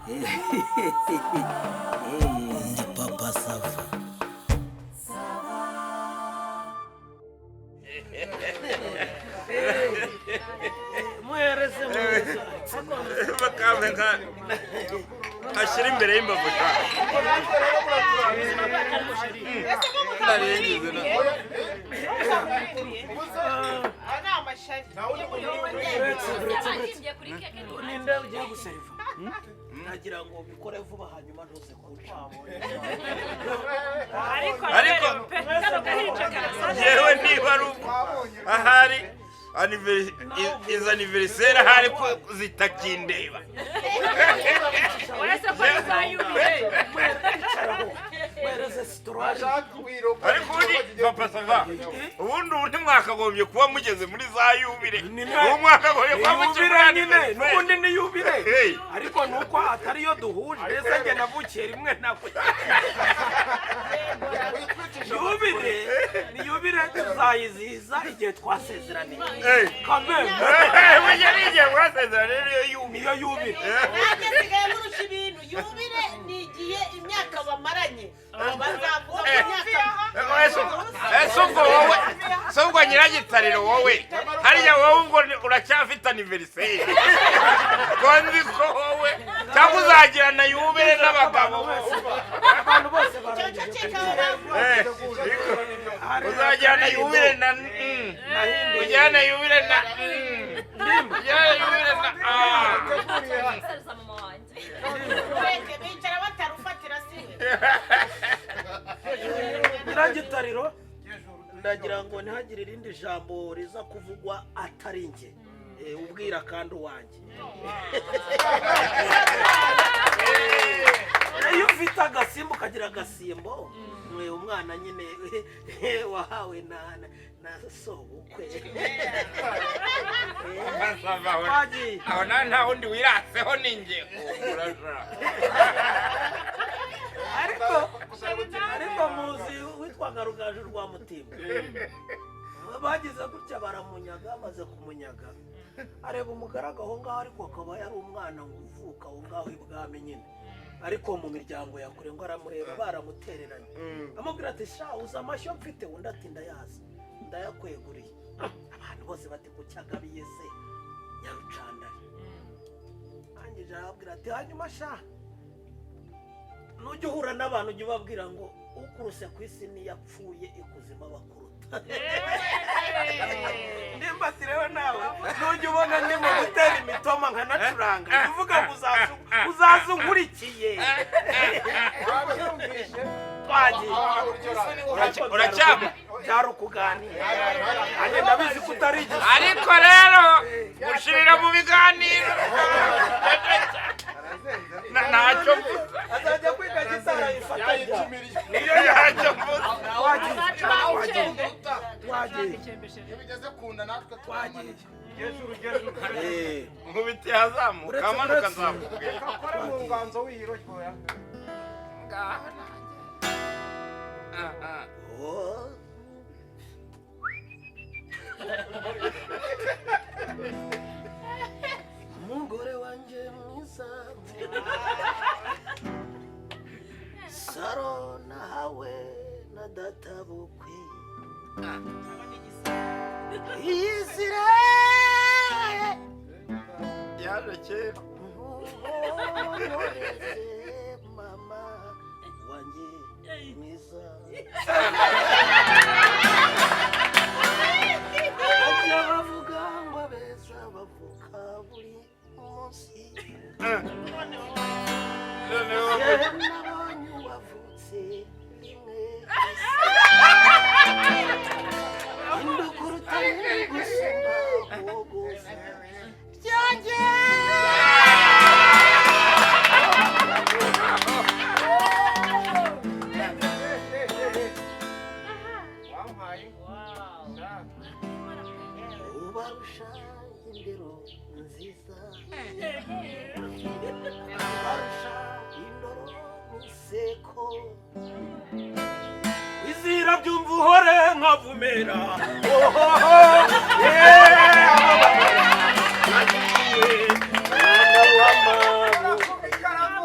Ndi Papa Sava. Muhereze, muhereze. Bakampe nka ashyira imbere y'imbavu sha. Ndarengeje na Uretse, uretse, uretse. Ninde ugiye guseriva? Nagira ngo ubikore vuba, hanyuma ntuze kuwuca. Ariko Ariko- pe, kano gahinja karasa. Yewe, niba ari uko ahari izo anniversaire, ahari ko zitakindeba. Uretse ko bizayubire. Icaraho, muhereze situruwari. Ariko ubundi, Papa Sava, ubundi ubu ntimwakagombye kuba mugeze muri za yubile. Ubu mwakagombye kuba mukiri muri Yubile nyine. anniversaire. N'ubundi ni yubile. Hey. Ariko nuko atariyo duhuje. Mbese njye navukiye rimwe nawe. Yubile ni yubile, tuzayizihiza igihe twasezeraniye. Hey. Kameme. Hey, burya ni igihe mwasezeranye niyo yubile. Niyo yubile. Nanjye nsigaye nkurusha ibintu. Yubile ni igihe imyaka bamaranye bazavuga ku myaka. Ese ubwo wowe, se ubwo Nyiragitariro, wowe hariya, wowe ubwo uracyafite anniversaire? Ko nzi ko wowe cyangwa uzagirana yubile n'abagabo? Abantu bose Icyo barangije. cyo kikaba. Eh, uzajyana yubile na ujyana yubile na ujyana yubile na ah. Mama wanjye. Ureke bicara batarufatira siwe. Nyiragitariro, ndagira ngo ntihagire irindi jambo riza kuvugwa atari njye ubwira kandi uwanjye. Iyo ufite agasimba, ukagira agasimbo, umwana nyine wahawe na sobukwe. Twagiye. Aho nawe nta wundi wiratseho, ni njye. Urashaka. Ariko muzi witwaga Rugaju rwa Mutimba? Bagize gutya baramunyaga. Amaze kumunyaga, areba umugaragu aho ngaho, ariko akaba yari umwana ngo uvuka aho ngaho ibwami nyine, ariko mu miryango ya kure, ngo aramureba baramutereranye. Amubwira ati: "Sha, uzi amashyo mfite?" Undi ati: "Ndayazi, ndayakweguriye." Abantu bose bati: "Kucyagabiye se Nyarucandari?" Arangije arababwira ati: "Hanyuma sha, nujya uhura n'abantu, ujya ubabwira ngo ukuruse ku isi niyapfuye, ikuzimu bakuruta." Nimba ati rero nawe nujya ubona ndimo gutera imitoma nkanacuranga, jya uvuga ngo uzaza unkurikiye. Twagiye. Uracyama. Byari ukuganira, nanjye ndabizi ko utari igisoro. Ariko rero gushirira mu biganiro ntacyo mvuze. Azajya kwiga gitara ayifata ajya. Niyo, ntacyo mvuze. Twagiye, twagiye, twagiye. Iyo bigeze ku nda natwe. Twagiye. Nkubiti hazamuka Uretse- amanuka. Uretse- Nzamukubwira. Kora mu nganzo wihiroryoya. Ngaho nanjye. Aha. Oh. Umugore wanjye mwiza, saro nahawe na data bukwe, izire. Yaje kera. Ntuhoreze mama wanjye mwiza. Bajya bavuga ngo abeza bavuka buri munsi. Noneho. Nabonye uwavutse rimwe, indukuruta gusumba uwogoza byanjye. Wampaye. Ubarusha indero nziza, ubarusha indoro n'iseko. Izira byumva uhore nkavumera. Ohoho, yeah, mwana wa mama.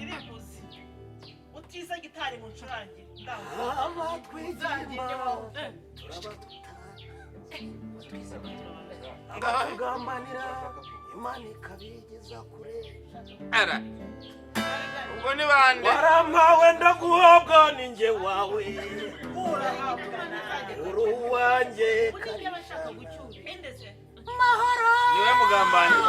Siribuzi utiza gitari mu ncurangire Abagambanira Imana ikabigeza kure. Ara ubwo ni bande? Warampawe ndaguhabwa ninjye wawe, uri uwanjye. Niwe mugambanyi.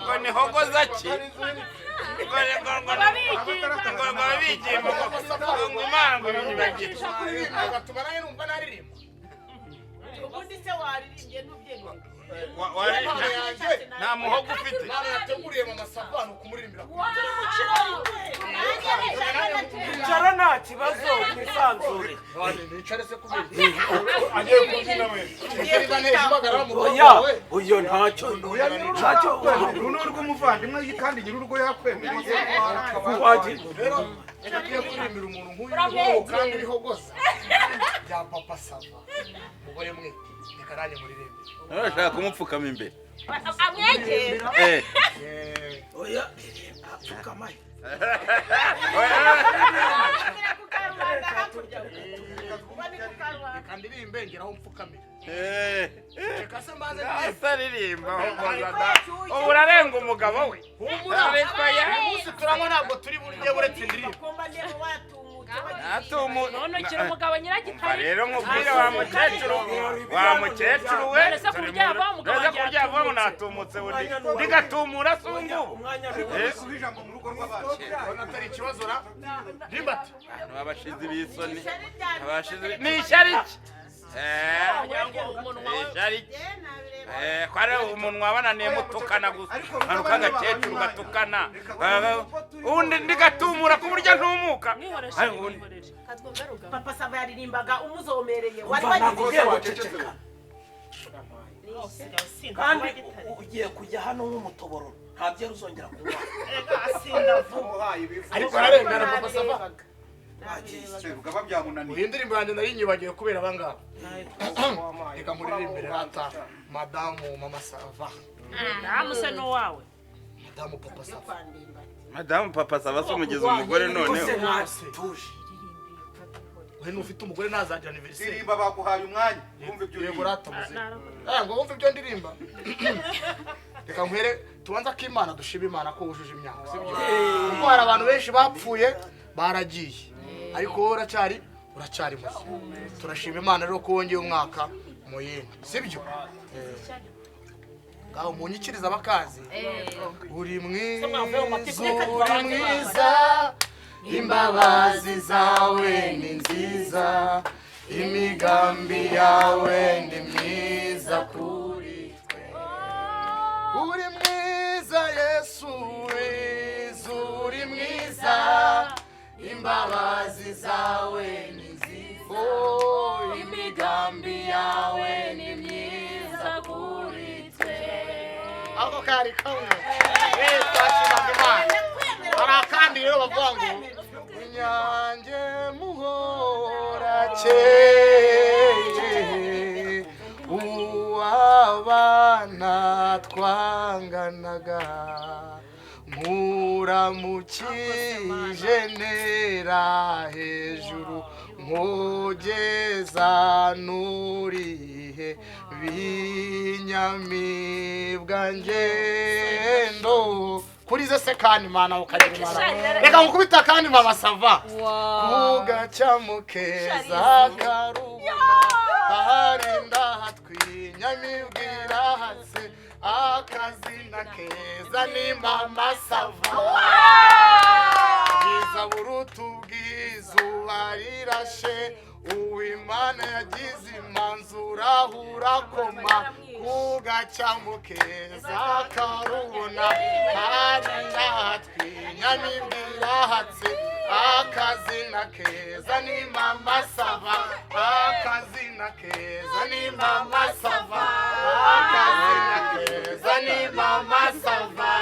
Ngo ni hogoza ki? Ngo babigimba ngo Imana ngo ibibagire. Ubundi se waririmbye ntubyemeye? Nta muhogo ufite. Nateguriye mama Sava ni ukumuririmbira. Icara nta kibazo, wisanzure. Nicare se kubera agiye kubyina we. Oya oya, ntacyo ntacyo. Uru ni urw'umuvandimwe kandi nyir'urugo yakwemereye. Rero agiye kuririmbira umuntu nk'uyu kandi uriho goza bya Papa Sava. Mugore mwe reka nanjye muririmbire. Urashaka kumupfukama imbere? Amwegera. Oya, apfukama. Reka ndirimbe ngeraho mfukamira. Reka se mbanze Aririmba ubu urarenga umugabo we. Humura umunsi turanywa ntabwo turi burye buretse indirimbo. None ukiri umugabo nyiragitari. Rero nkubwire wa mukecuru, wa mukecuru we. None se kurya vuba umugabo None kurya vuba natumutse bundi. Ndigatumura se ubu. Ijambo mu rugo rw'abacu. Atari ikibazo ra. Ndimbati. Abashizi b'isoni. Abashizi ni ishyari ki? Ishyari ki? Ko ari umunwa bananiye mutukana gusa. Akantu k'agakecuru gatukana. Ubundi ndigatumura ku buryo ntumuka. Papa Sava yaririmbaga umuzomereye. Wari wagize guceceka. Kandi ugiye kujya hano nk'umutobororo. Ntabyo uzongera kunywa. Ariko ararengana Papa Sava. Bukaba byamunaniye. Iyi ndirimbo yanjye nari nyibagiwe kubera abangaba. Reka muririmbire rata madamu Mama Sava. Namuse n'uwawe. Madamu Papa Sava. Madamu Papa Sava se umugeze umugore noneho. Tuje. We nufite umugore ntazagira anniversaire. Ndirimba baguhaye umwanya. Wumva ibyo yego rata muze. Ngo wumva ibyo ndirimba. Reka nkwere tubanza ko Imana dushima Imana ko wujuje imyaka, sibyo? Kuko hari abantu benshi bapfuye baragiye. Ariko wowe uracyari muzima. Turashima Imana rero ko wongeye umwaka mu yindi, sibyo? Ngaho munyikiriza abakazi. Uri mwiza, uri mwiza, imbabazi zawe ni nziza, imigambi yawe ni myiza kuri twe. Uri mwiza Yesu, uri mwiza, imbabazi zawe ni nziza, imigambi yawe ni myiza kuri twe. Ako kari kamwe. Twashimaga Imana. Hari akandi rero bavuga ngo inyange muhorakeye, uwabana twanganaga, nkuramukije nera hejuru, nkogeza nurihe binyamibwa ngendo. Kuri ze se kandi mana ukagira imana. Reka nkukubita kandi Mama Sava. Kugacamukeza karubona, aharinda hatwinyamibwira hasi, akazina keza ni Mama Sava. Bwiza buruta ubwizuba rirashe, uwimana yagize imanzura urakoma, kugacamukeza karubona, harinda Nashatse akazina keza ni Mama Sava, akazina keza ni Mama Sava, akazina keza ni Mama Sava.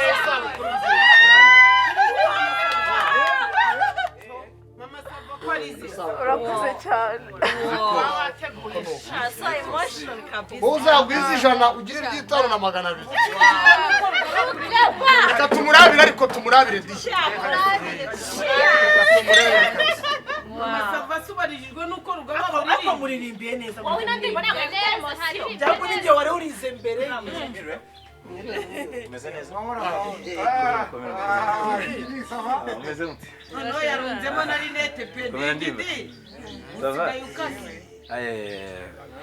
Isabukuru nziza. Mama Sava ko ari izina. Urakoze cyane. Wateguye. So emotion kabisa. Wowe uzagwiza 100 ugire iry'itanu na 200. Reka tumurabire, ariko tumurabire dishya. Mama Sava asubarijwe n'uko Rugaba Ariko ruririmba. muririmbiye neza. Wowe ino ndirimbo ntabwo ifite emotion. Cyangwa n'igihe wari urize mbere. Umeze neza? Umeze mute? Noneho yarunzemo na rinete pe. Komera ndimba. Didi, Ça va? usigaye ukase.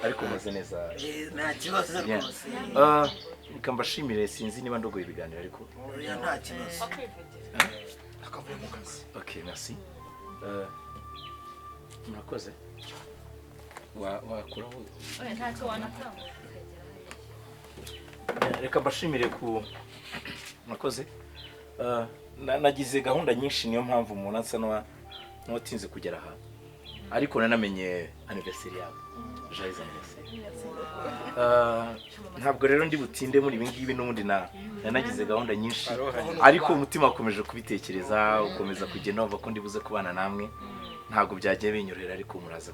Ariko umeze neza. Nta kibazo Bien. rwose. Reka mbashimire, sinzi niba ndogoye ibiganiro ariko. Oya, nta kibazo. Akavuye mu kazi. Ok, merci. Murakoze. Wakuraho. Oya, ntacyo wanatambuka. Reka mbashimire ku murakoze. Nagize gahunda nyinshi, niyo mpamvu umuntu asa n'uwatinze kugera aha, ariko nanamenye anniversaire yawe. Joyeux anniversaire. Ntabwo rero ndi butinde muri ibi ngibi, n'ubundi na nanagize gahunda nyinshi, ariko umutima wakomeje kubitekereza, ukomeza kugenda wumva ko ndibuze kubana namwe. Ntabwo byagiye binyorohera, ariko muraza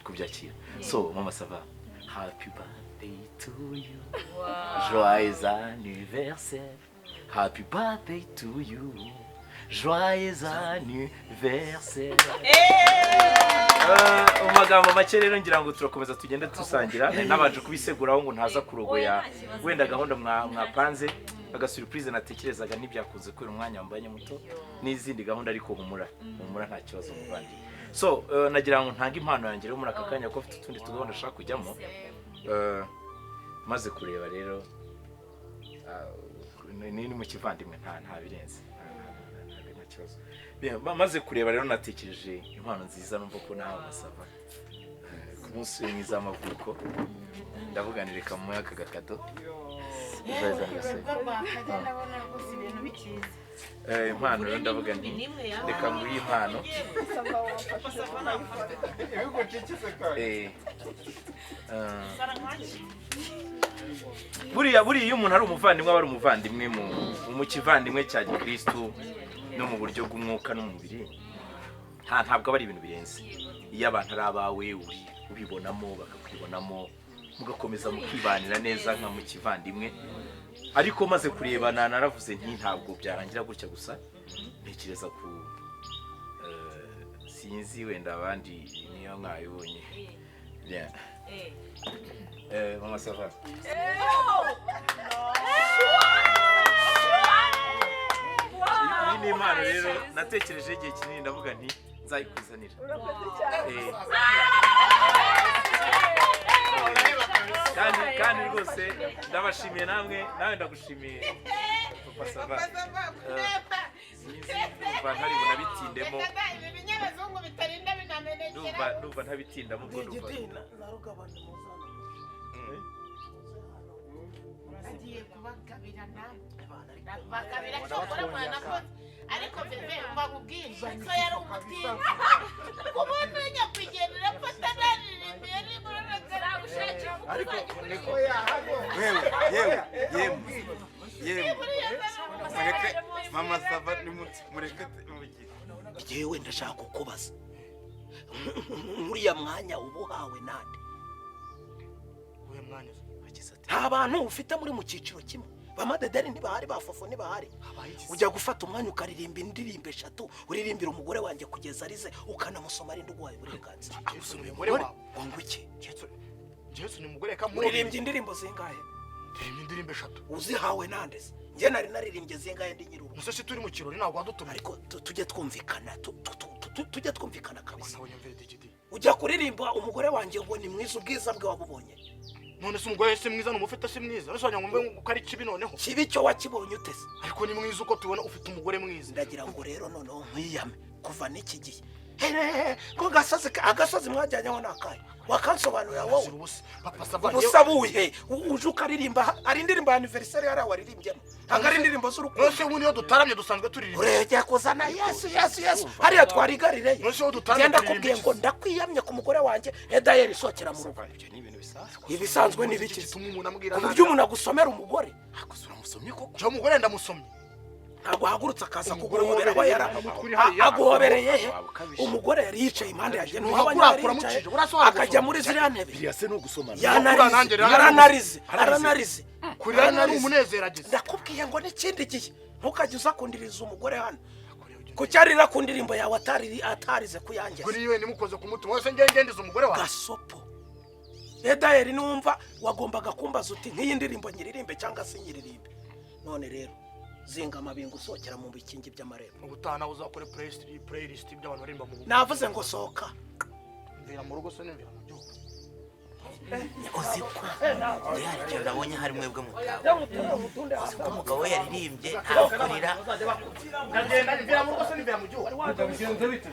kubyakira. So Mama Sava, happy birthday to you, joyeux anniversaire, happy birthday to you, joyeux anniversaire. Mu magambo make rero, ngira ngo turakomeza tugende dusangira. Nari nabanje kubiseguraho ngo ntaza kurogoya wenda gahunda mwapanze. Agasurprise natekerezaga ntibyakunze kubera umwanya wambanye muto n'izindi gahunda, ariko humura, humura, nta kibazo muvandi. So nagira ngo ntange impano yanjye rero muri aka kanya, ko mfite utundi tugahunda nshaka kujyamo. Maze kureba rero, ni mu kivandimwe, nta birenze, nta kibazo. Bien, maze kureba rero natekereje impano nziza numva ko nawe masava ku munsi we mwiza w'amavuko. Ndavuga ni reka muhe aka gakado. Joyeux anniversaire. Ndabona rwose ibintu bikiza. Impano rero ndavuga nti reka nguhe impano. Buriya iyo umuntu ari umuvandimwe, aba ari umuvandimwe mu kivandimwe cya gikristu no mu buryo bw'umwuka n'umubiri. Ntabwo aba ari ibintu birenze. Iyo abantu ari abawe, ubibonamo, bakakwibonamo, mugakomeza mukibanira neza nka mu kivandimwe. Ariko maze kurebana naravuze nti ntabwo byarangira gutya gusa. Ntekereza ku sinzi wenda abandi niyo mwabibonye. Bien. Mama Sava, iyi ni impano rero natekereje igihe kinini, ndavuga nti nzayikuzanira. Kandi rwose ndabashimiye namwe, nawe ndagushimiye Papa Sava. Sinzi, ndumva ntari bunabitindemo. Ibi binyabazungu bitarinda binamenekera. Ndumva ntabitindamo ubwo ndumva. Digidi na Rugabano muzana. Agiye kubagabira nawe bagabira, cyokora mwanakoze. Ariko bebe, mva nkubwire, so yari umutindi kubona nyakwigendera afata naririmbiye nibura. Ariko niko wewe, yewe, yemwe, yemwe, mureke Mama Sava, mureke mugire. Njyewe ndashaka kukubaza, nk'uriya mwanya uba uhawe nande? Uyu mwanya Nta bantu ufite muri mu cyiciro kimwe, bamadederi ntibahari, bafofo ntibahari, ujya gufata umwanya ukaririmba indirimbo eshatu uririmbira umugore wanjye kugeza arize, ukanamusoma ari uguhaye uburenganzira? Agusomeye umugore wawe? Ngo iki? Jesu ni umugore ka. Uririmbye indirimbo zingahe? Ndirimba indirimbo eshatu. Uzihawe nande se? Njye nari naririmbye zingahe ndi nyir'urugo? Musosi turi mu kirori, ntabwo wadutumye. Ariko tujye twumvikana, tujye twumvikana kabisa. Nawe nyumvire, Digidi. Ujya kuririmba umugore wanjye ngo ni mwiza, ubwiza bwe wabubonye? None se umugore si mwiza? Numufite si mwiza? None se wagira ngo mbe ko ari kibi noneho? Kibi cyo wakibonye ute se? Ariko ni mwiza, uko tubona ufite umugore mwiza. Ndagira ngo rero noneho nkwiyame kuva n'iki gihe. Hehehe, ko gasozi, agasozi mwajyanyeho ni akahe? Wakansobanurira wowe. Ubusa papa sava. Ubusa buhe? Uje ukaririmba, hari indirimbo ya anniversaire hariya waririmbyemo? Ntabwo ari indirimbo z'urukundo. Nose ubundi iyo dutaramye dusanzwe turirimba? Uregeye kuzana Yesu, Yesu, Yesu hariya twarigarire. Nose iyo dutaramye Genda. turirimba Kubwiye iki? ngo ndakwiyamye ku mugore wanjye. Edayeri, sokera mu rugo. Ibyo ni ibintu bisanzwe. Ibisanzwe ni ibiki? Gituma umuntu ambwira Ku buryo umuntu agusomera umugore. Hakuze uramusomye koko? Cyo umugore ndamusomye. Ntabwo ahagurutse akaza Umugore kuguhobera aho uhobereye yari umutwe uri hariya. Aguhobereye he? Waba ukabije. Umugore yari yicaye impande yanjye. Ntuhakura, Ntuhabona yari kura yicaye mucije, urasobanura akajya gusoma. muri ziriya ntebe. Biriya se ni ugusomana? Yanarize. Nanjye rero Aranarize, aranarize. Kurira ni umunezero agize. Ndakubwiye ngo n'ikindi gihe ntukajye uza kundiriza umugore hano. Kuki arira ku ndirimbo yawe atarize kuyangiza? Kuri we nimukoze ku mutima wese, ngiye ngendiza umugore wawe. Gasopo. Edayeri, niwumva wagombaga kumbaza uti nk'iyi ndirimbo nyiririmbe cyangwa se nyiririmbe. None rero zinga amabingo, usohokera mu bikingi by'amarembo. Ubutaha nawe uzakore playlist by'abantu baririmba mu bukwe. Navuze ngo sohoka. Mvira mu rugo se nimvira mu gihugu? Uzi ko njye hari ikintu nabonye hari mwebwe mutawe? Uzi ko umugabo we yaririmbye nta kurira? Ndagenda, mvira mu rugo se nimvira mu gihugu?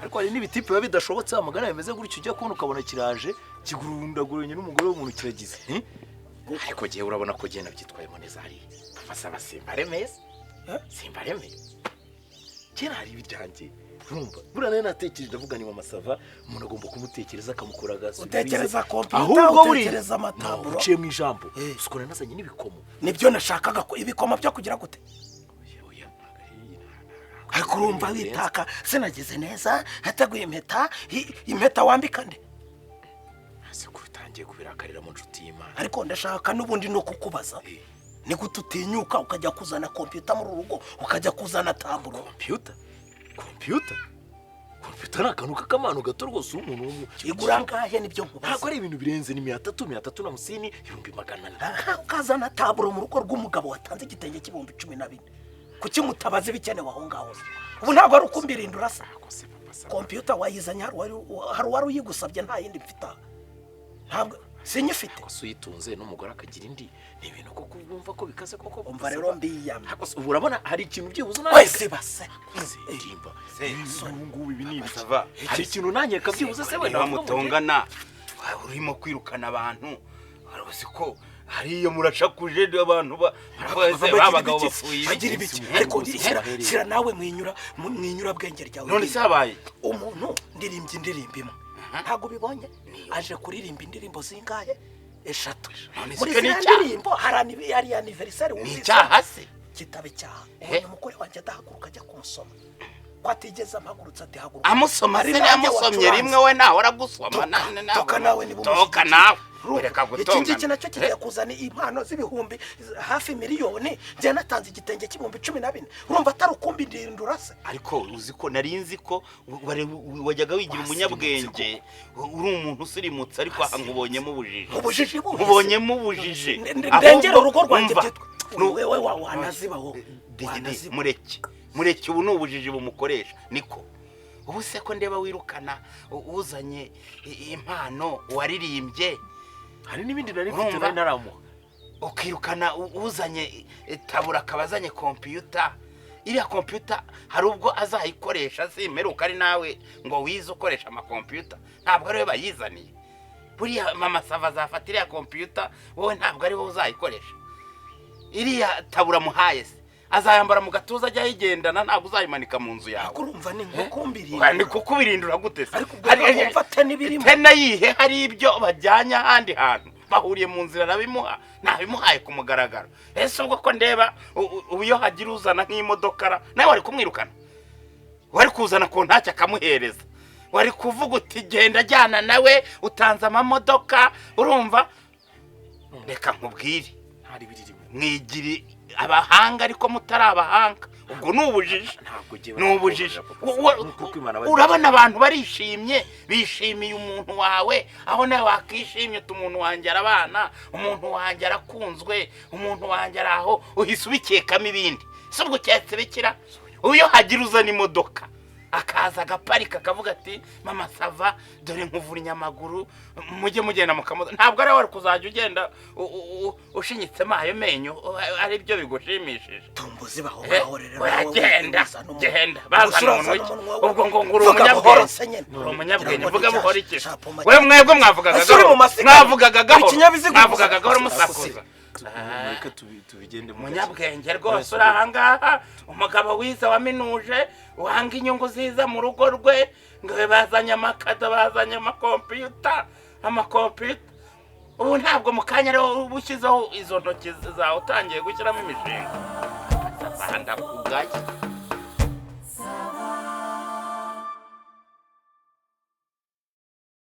Ariko hari n'ibitipe biba bidashobotse, amagana bimeze gutyo, ujya kubona ukabona kiraje kigurundaguranye n'umugore w'umuntu kiragize. Ariko jyewe urabona ko jyewe nabyitwayemo neza hariya, papa saba simbaremeye, simbaremeye. Kera hari ibyanjye, urumva, buriya nayo natekereje, ndavuga ni mama Sava, umuntu agomba kumutekereza akamukura agasubiza. Utekereza kompiyuta, Ahubwo buriya utekereza amataburo. No, uciye mu ijambo, usukura nazanye n'ibikomo. Nibyo nashakaga ko ibikoma byo kugira gute? Oya, ntabwo ari Ariko urumva witaka sinagize neza, hateguye impeta, impeta wambika nde? Ese ko utangiye kubirakarira mu nshuti y'Imana? Ariko ndashaka n'ubundi no kukubaza, ni gute utinyuka ukajya kuzana kompiyuta muri uru rugo, ukajya kuzana taburo? Kompiyuta, kompiyuta, kompiyuta ni akantu k'akamano gato rwose umuntu Igura angahe? Nibyo nkubaza. Ntabwo ari ibintu birenze, ni 300, 350, 400,000. Aha, ukazana taburo mu rugo rw'umugabo watanze igitenge cy'14,000? Kuki mutabaza ibikenewe aho ngaho se? Ubu ntabwo ari ukumbirindura se? Kompiyuta wayizanye, hari uwari uyigusabye? Nta yindi mfite aha, ntabwo sinyifite. Gusa uyitunze n'umugore akagira indi, ni ibintu koko wumva ko bikaze koko. Umva rero, mbiyamye. Ariko se ubu urabona hari ikintu byibuze? Wese base. Ndimba ubu ngubu ibi ni ibiki? Sava. Hari ikintu nanyeka byibuze se wenda Niba wavuga ngo mutongana urimo kwirukana abantu, uzi ko hariya muracakuje abantu babagabo bapfuye. Bagira ibiki? Ariko shyira nawe mwinyura mu mwinyurabwenge ryawe. None se habaye? Umuntu ndirimbye indirimbo imwe, ntabwo ubibonye? Aje kuririmba indirimbo zingahe? Eshatu. None se Muri icyo ni ziriya icyaha? ndirimbo hari anniversaire. Ni Wumvise? icyaha se? Kitaba icyaha. Ubonye umugore wanjye adahaguruka ajya kumusoma, ko atigeze ampagurutsa ati haguruka? Amusoma Ari se? nanjye Amusomye wacuranze. rimwe, we nawe aragusoma. Toka nawe niba Toka umushyigikiye. nawe. Urumva? Reka Iki ngiki gutongana. nacyo kigiye kuzana impano z'ibihumbi hafi miliyoni, njye natanze igitenge cy'14,000. Urumva atari ukumbindindura se? Ariko uzi ko nari nzi ko wajyaga wigira umunyabwenge, uri umuntu usirimutse, ariko aha nkubonyemo ubujiji. Ubujiji buhe se? Nkubonyemo ubujiji. Ndengera urugo rwanjye Umva, byitwa wewe wanaziba wowe. Digidi, Wanaziba. mureke, mureke, ubu ni ubujiji bumukoresha. Niko ubu se ko ndeba wirukana uzanye impano waririmbye? Hari n'ibindi nari mfite Urumva? nari naramuha. Ukirukana uzanye tabura, akaba azanye kompiyuta. Iriya kompiyuta hari ubwo azayikoresha? Simperuka ari nawe ngo wize ukoresha amakompiyuta, ntabwo ari we bayizaniye. Buriya mama Sava azafata iriya kompiyuta, wowe ntabwo ari wowe uzayikoresha. Iriya tabura muhaye se azayambara mu gatuza ajya ayigendana? Ntabwo uzayimanika mu nzu yawe? Ariko urumva ni nko kumbirindura. Ni kukubirindura gute se? Ariko ubwo wumva ate n'ibirimo? Tena yihe? Hari ibyo bajyanye ahandi hantu bahuriye mu nzira, arabimuha, ntabimuhaye ku mugaragaro. Ese ubwo ko ndeba ubu iyo hagira uzana nk'imodoka nawe wari kumwirukana? Wari kuzana ku ntacyo akamuhereza, wari kuvuga uti genda ajyana nawe utanze amamodoka. Urumva, reka nkubwire, Ntari biririmo. mwigiri abahanga ariko mutari abahanga. Ubwo ni ubujiji. Ntabwo jyewe Ni ubujiji. Nuko uko Imana Urabona abantu barishimye, bishimiye umuntu wawe, aho nawe wakishimye uti umuntu wanjye arabana, umuntu wanjye arakunzwe, umuntu wanjye ari aho, uhise ubikekamo ibindi. Si ubwo uketse bikira? Iyo hagira uzana imodoka Akaza agaparika, akavuga ati: "Mama Sava, dore nkuvura amaguru, mujye mugenda mukamuza." Ntabwo ari wari kuzajya ugenda ushinyitsemo ayo menyo, ari byo bigushimishije. Tumbuzi baho Eh, ngaho rero. oya, Nawe genda uzana umunwa. genda, bazana Ubuse umunwa urazana iki? umunwa wawe. Ubwo ngo uri Vuga buhoro umunyabwenge. se nyine. Uri umunyabwenge. Ngira ngo Vuga ni buhoro iki? shapo make. We, mwebwe mwavugaga Ese uri mu gahoro, masiganwa? mwavugaga gahoro, Ikinyabiziga mwavugaga gahoro, gusa. musakuza. Mureke tubigendemo gake. Umunyabwenge rwose uri ahangaha, umugabo wize, waminuje, wanga inyungu ziza mu rugo rwe, ngo bazanye amakado, bazanye amakompiyuta, amakompiyuta. Ubu ntabwo mu kanya rero uba ushyizeho izo ntoki zawe, utangiye gushyiramo imishinga. Ndakugaye.